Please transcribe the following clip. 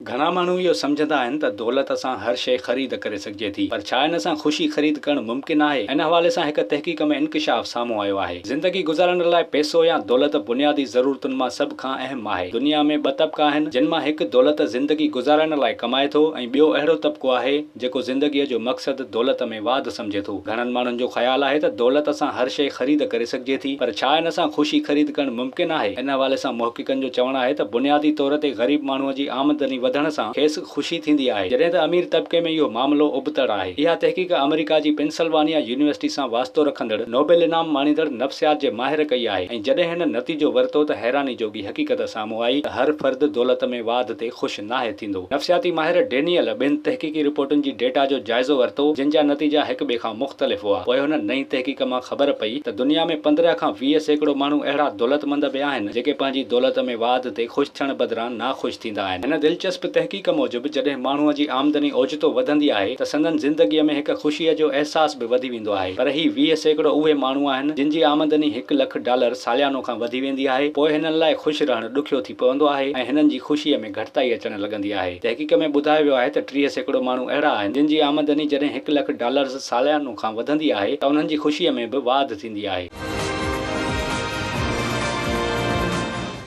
گهڻا ماڻهو اهو سمجهندا آهن ته دولت سان هر شيء خريد ڪري سگهجي ٿي، پر ڇا ان سان خوشي خريد ڪرڻ ممڪن آهي؟ ان حوالي سان هڪ تحقيق ۾ انڪشاف سامهون آيو آهي. زندگي گذارڻ لاء پئسو يا دولت بنيادي ضرورتن مان سڀ کان اهم آهي. دنيا ۾ ٻه طبقا آهن، جن مان هڪ دولت زندگي گذارڻ لاء ڪمائي ٿو ۽ ٻيو اهڙو طبقو آهي، جيڪو زندگيء جو مقصد دولت ۾ واڌ سمجهي ٿو. گهڻن ماڻهن جو خيال آهي ته دولت سان هر شيء خريد ڪري سگهجي ٿي، پر ڇا ان سان خوشي خريد ڪرڻ ممڪن آهي؟ ان حوالي سان محققن جو چوڻ آهي ته بنيادي طور تي غريب ماڻهوء جي آمدني وڌڻ سان کيس خوشي ٿيندي آهي، جڏهن ته امير طبقي ۾ اهو معاملو ابتڙ آهي. اها تحقيق آمريڪا جي پنسلوانيا يونيورسٽي سان واسطو رکندڙ نوبيل انعام ماڻيندڙ نفسيات جي ماهر ڪئي آهي ۽ جڏهن هن نتيجو ورتو ته حيراني جوڳي حقيقت سامهون آئي ته هر فرد دولت ۾ واڌ تي خوش ناهي ٿيندو. نفسياتي ماهر ڊينيئل ٻن تحقيقي رپورٽن جي ڊيٽا جو جائزو ورتو، جن جا نتيجا هڪ ٻئي کان مختلف هئا. پوء هن نئين تحقيق مان خبر پئي ته دنيا ۾ 15 کان 20% ماڻهو اهڙا دولتمند به آهن، جيڪي پنهنجي دولت ۾ واڌ تي خوش ٿيڻ بدران ناخوش ٿيندا آهن. هن دلچسپ تحقيق موجب جڏهن ماڻهوء جي آمدني اوچتو وڌندي آهي ته سندن زندگيء ۾ هڪ خوشيء جو احساس به وڌي ويندو آهي. پر هي 20% اهي ماڻهو آهن، جن جي آمدني هڪ لک ڊالر ساليانو کان وڌي ويندي آهي، پوء هنن لاء خوش رهڻ ڏکيو ٿي پوندو آهي ۽ هنن جي خوشيء ۾ گهٽتائي اچڻ لڳندي آهي. تحقيق ۾ ٻڌايو ويو آهي ته 30% ماڻهو اهڙا آهن جن جي آمدني جڏهن هڪ لک ڊالرز ساليانو کان وڌندي آهي ته انهن جي خوشيء ۾ به واڌ ٿيندي آهي.